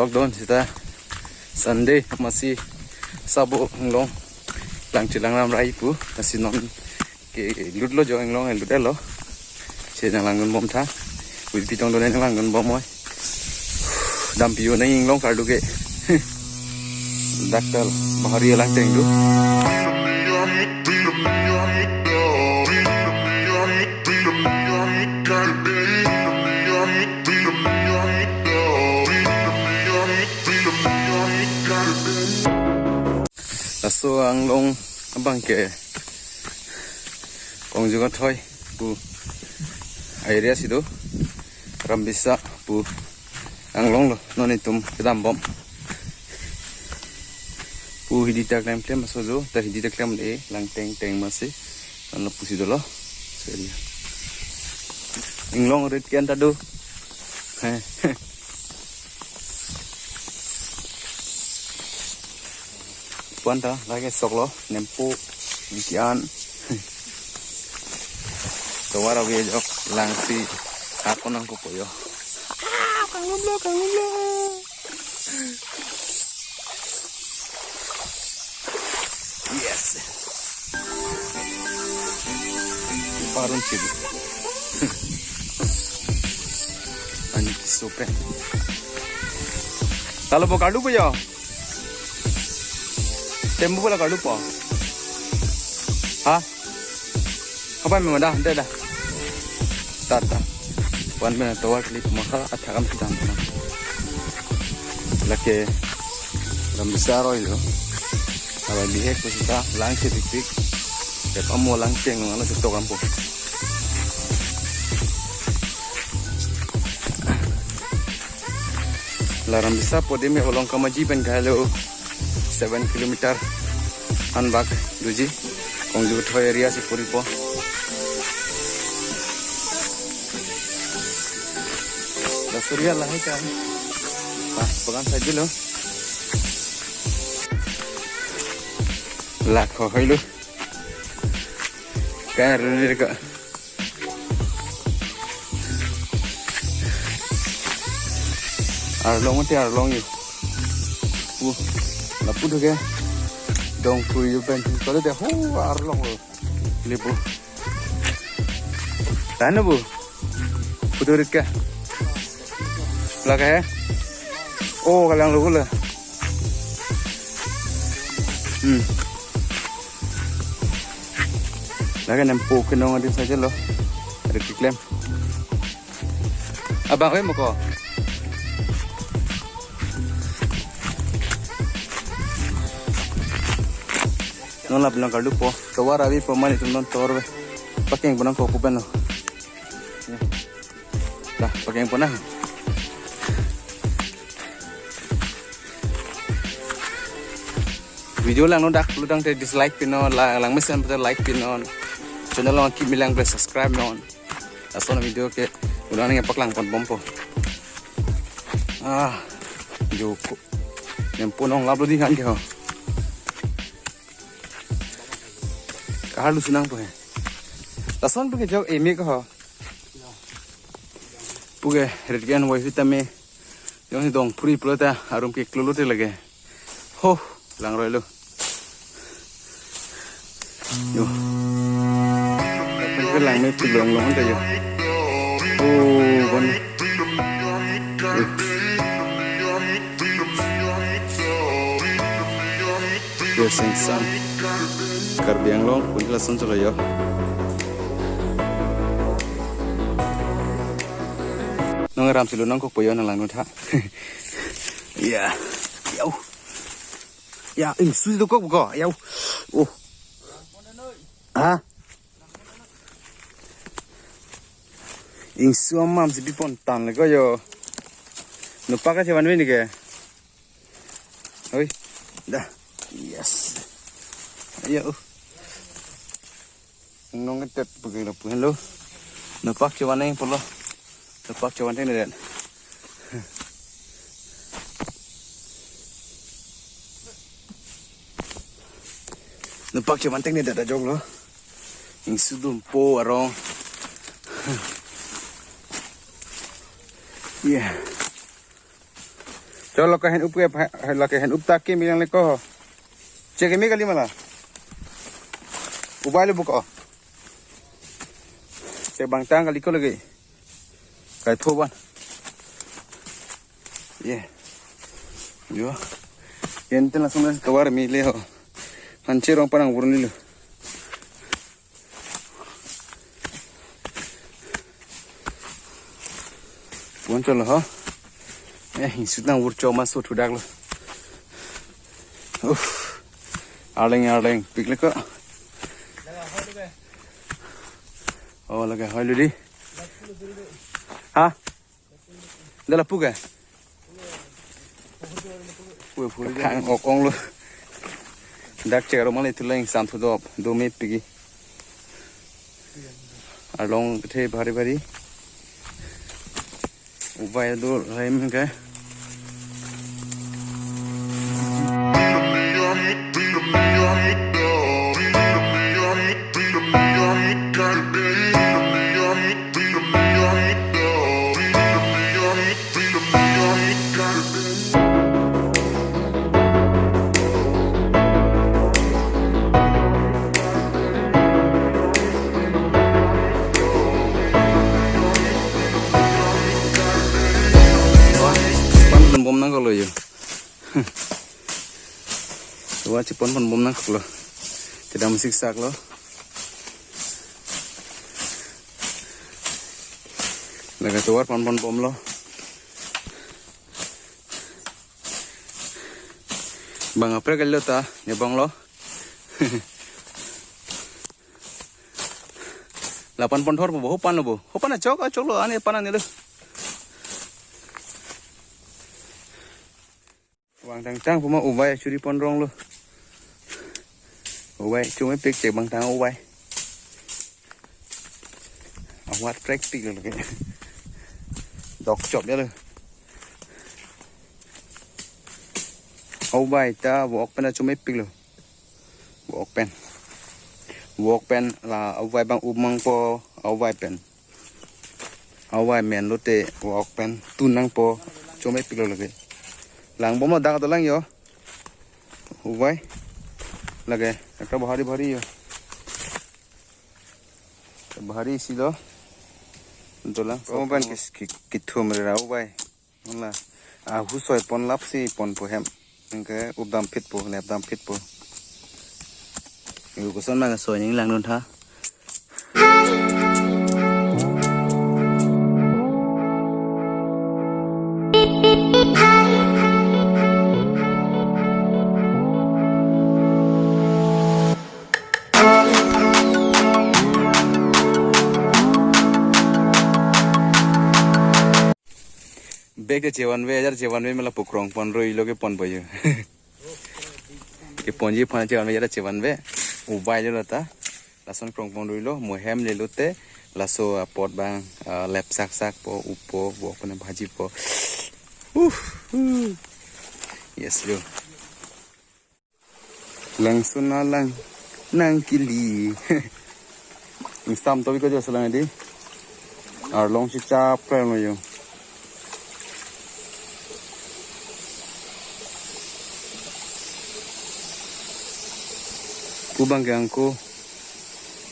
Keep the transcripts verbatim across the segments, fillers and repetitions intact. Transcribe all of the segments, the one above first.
Don sita Sunday masi sabo inglong lang chelang ram rai pu, lasi non kelutlo jo inglong, lut-etlo. Si nanglang dunbom tha. Wi pitong dole nanglang dunbom oi. Dampi yo nang inglong kardu ke. Daktal bahari lang teng do. Laso anglong abang ke Kongjung Athoi pu area si do, Rambisa pu anglong lo, non itum kedambom. Pu hidi ta klemklem aso jo, ta hidi ta klem de, lang teng teng masi. Ano pusi dolo. Sorry. Inglong rit kian ta do. He. Puan ta lake sok lo, nempo, kian. Tovar avi ajok langsi, ako nangkokpo yo. Ah, kanglumlo, kanglumlo. Yes. Parun chibu. Ani sope. Talo bo kardu po yo. Tembu bola kardu po. Ha? Apa memang dah, dah, dah. Tata. Wan bena tovar kali pemaka athakam kita mana. Lake Rambisa aroi lo. Kalau bihek pusita langsi pikpik. Tep amo lang cheng lo, ala setok ampo. La Rambisa podi me Olong Kamaji pen kahelo seven kilometer anbak doji. Kongjung Athoi area si puripo. La Surya lahai ka. Pas bagan saja lo. Lakho hoilo. Kaya riri ka. Arlong mati arlong yo. Uh, lapu do ke. Dong pui yo ben. Kalau deh ho arlong lo. Lipu. Tanu bu. Puturik ke. Laka he. Oh, kalang lo la. Hmm. Lake nempo kenong adi saja lo. Ada kiklem. Abang oi moko. Non lap lang kardu po. Tovar avi po mani tum non tovar ve. Pakeng po nangkokpo pen lo. Ya. Dah, pakeng po na. Video langno dak pulo tangte dislike pinon, la-, langmesen pulote like pinon. Channel along kimi lang pen subscribe non. Lason video ke udah ning paklang ponbompo. Ah, joko. Nempo nonglaplo dei han ke ho. Kahar lusi nangpo he. Lason pu ke jok eme ke ho. Pu ke rit kian wai sitame. Jongsi dong phuri pulote arum ke klolo te lake. Ho, langroilo. Yo. Akan ke langme pilong long ta yo. Oh, bon. Yo. Yo, sing sang. Karbi Anglong, pun lason cholo yo. Nong ram silo nangkokpo yo nanglang non tha. Ya. Yo. Ya, ingsu dokok ko. Ya. Oh. Ha? Ingsu amam si bipon tan le ko yo. Nopak kachevan vin ke. Oi. Dah. Yes. Ayo. Nong ketet pagi lapu henlo. Nopak chevan neng pulo. Nopak chevan teng det. Nopak chevan teng det ajok lo. Ingsu dumpo arong. Yeah. Dolo kahen up ke, lake hen up ta ke milang le ko. Chek me kali mala. Ubai le buko. Chek bangtang kali ko lagi. Kai pho ban. Ye. Yo. Yen ten langsung na tovar mile ho. Hanche rong parang vur nilo. Pon cholo ho. Eh, insut nang vur cho ma so thudak lo. Uff. Arleng arleng pik le ko. Oh, lake hoi lo di. Ha? Dala puke? Khang ok ong lo. Dak chek arong male thulang sam thu dop. Do me pigi. Arlong kethe bhari bhari. Ubai do rai men ke. Pan bom nangkoklo yo. Tovar chepon pan bom nangkoklo. Kedam siksak lo. Lake tovar pan pan bom lo. Bang aprek lo ta, ne bang lo. Lapan pon thor po, hopan lo bo. Hopan achok, achok lo, ani pan ani lo. Bangtang tang puma ubai churi pon rong lo. Ubai chumi pik chek bangtang ubai. Awat trek pik lo lake. Dok chop ya lo. Ubai ta bo ok pen chumi pik lo. Bo ok pen. Bo ok pen la ubai bang umang po ubai pen. Ubai men lote bo ok pen tun nangpo chome pik lo lake. Lang bom dak dolang yo. Ubai. Lake ekta bhari bhari yo. Bhari si lo. Dolang. Bom pen kis-, ki-, kithum rera ubai. Wala, ahusoi pon lapsi ponpo hem. Anke updam phitpo, lepdam phitpo. Yu koson ma soi ning langdun tha. Bag ta chevanve, ajar chevanve mela pukrong pon rui lo kepon po yo. Keponji pon chevanve, ajar chevanve. Ubai lo ta. Lason krong pon rui lo, mo hem le lote. Laso apot bang, ah, lep sak sak po, upo, bo pon bhaji po. Uh, uh. Yes, lo. Langsun alang nangkili. Ingsam tobi ko jo selang di. Arlong si chap kre mo yo. Kubang ke angko.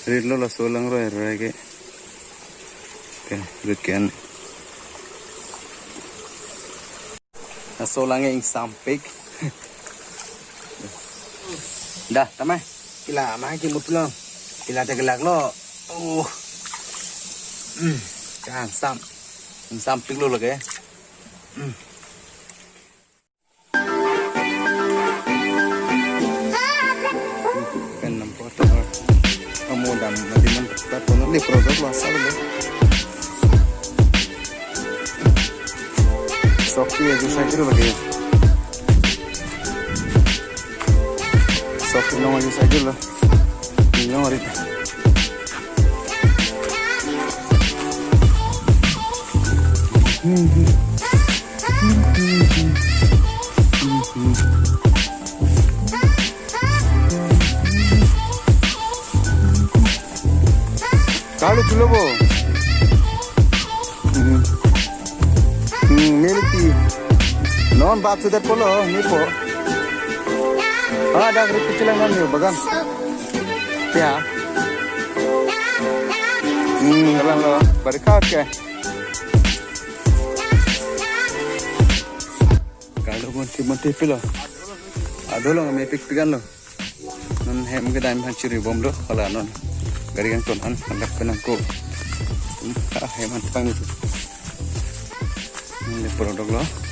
Rit lo laso lang roi roi ke. Ke, rit ke an. Laso lang ingsampik. Dah, tama. Kila ma kimut lo. Kila te kelak lo. Oh. Hmm. Kangsam. Ingsampik lo lake. Hmm. Pen nam photo. Amo dam nadi man tat kono le product lo asal lo. Sokti ya juice aja lagi. Sokti nong juice aja lo. Nong ari. Hmm. Kalu chulo bo. Hmm. Hmm, milk tea. Non bat sudet polo, ni po. Ah, dak ri pichilang non ni bagan. Ya. Hmm, galang lo. Barikat ke. Kalau pun si monti pilo. Adolong mepik pigan lo. Non hem kedam aphan chiri bomlo, hala non gari kangton aphan, handak penang ko. Hmm, ah, hem aphan pang itu. Ini produk lo.